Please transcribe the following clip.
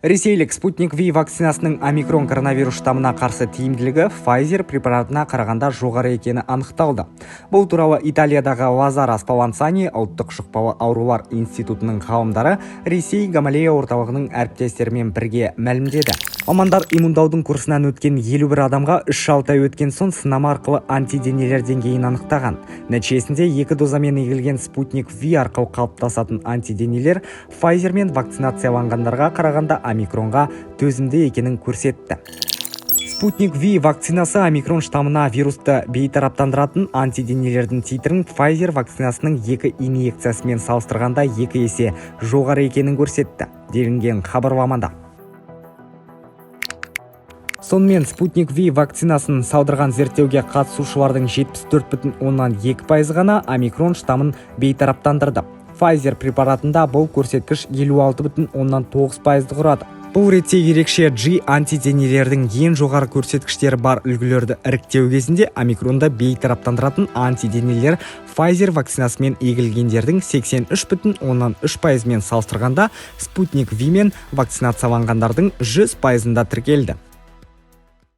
Ресейлік «Спутник Ви» вакцинасының омикрон коронавирус штаммына қарсы тиімділігі Pfizer препаратына қарағанда жоғары екені анықталды. Бұл туралы Италиядағы Лазара Спалланзани ұлттық жұқпалы аурулар институтының ғалымдары Ресей Гамалея орталығының әріптестерімен бірге мәлімдеді. Мамандар иммундаудың курсынан өткен 51 адамға 3-6 ай өткен соң сынама арқылы антиденелер деңгейін анықтаған. Нәтижесінде екі дозамен егілген «Спутник Ви» арқылы қалыптасатын антиденелер Pfizer-мен вакцинацияланғандарға қарағанда омикронға төзімді екенін көрсетті. «Спутник Ви» вакцинасы омикрон штаммына вирусты бейтараптандыратын антиденелердің титрін Pfizer вакцинасының екі инъекциясымен салыстырғанда екі есе жоғары екенін көрсетті, делінген хабарламада. Сонымен, «Спутник Ви» вакцинасын салдырған зерттеуге қатысушылардың 74,2% ғана омикрон штаммын бейтараптандырды. Pfizer препаратында бұл көрсеткіш 56,9%-ды құрады. Бұл ретте ерекше G антиденелердің ең жоғары көрсеткіштері бар үлгілерді іріктеу кезінде омикронды бейтараптандыратын антиденелер Pfizer вакцинасымен егілгендердің 83,3%-ымен салыстырғанда «Спутник Ви»-мен вакцинацияланғандардың 100%-ында тіркелді.